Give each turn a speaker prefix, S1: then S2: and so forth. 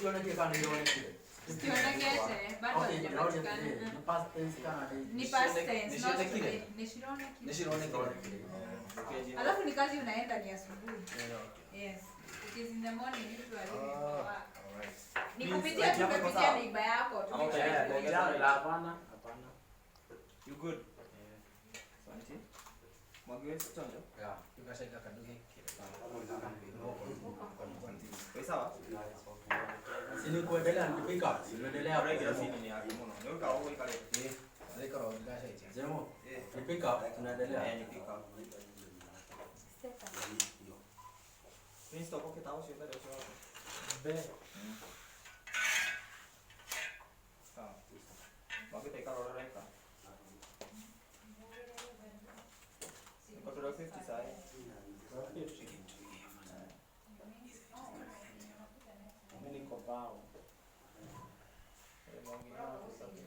S1: Cionekire kana nĩ ironekire?
S2: Citionekete, bado
S1: Okay,
S2: hazijapatikana.
S1: ironekire. Ni past tense kana ni
S2: Ni past tense, not
S3: Nicionekire?
S2: today. Ni cironekire.
S3: Nĩ cironekire.
S1: Cironekire.
S2: Alafu ni kazi unaenda ni asubuhi. Yes. It is in the morning usually before work.
S1: Alright.
S2: Ni
S3: Means
S2: kupitia
S3: like hapo
S2: tumepitia
S3: sawa.
S2: neighbor yako.
S3: Ama
S2: Tumesha-
S3: utaenda kuongeza
S4: Ja,
S3: rate.
S4: hapana, hapana.
S3: You good? Asante. Mwangi chonjo.
S1: Yeah.
S4: Ukashaika kaduge.
S3: Wĩ sawa?
S1: Si ni kuendelea ni pick up. Si kuendelea.
S3: Ũraingĩra scene ni yake mũno. Nĩ ũkaga ũguo ũikarĩte.
S4: Eh, thikara ndashaikia.
S1: Jemo,
S3: Eh.
S1: ni pick up tunaendelea.
S3: Eh, ni pick up. Prince toka ũkĩta ũcio mbere ũcio waku.
S4: Be.
S3: Sawa. Mwangi ta ikara ũrĩa ũraikara. Niko 12:50 sahi.
S4: Mimi niko bao.
S3: Eh, Mwangi na tusafiri.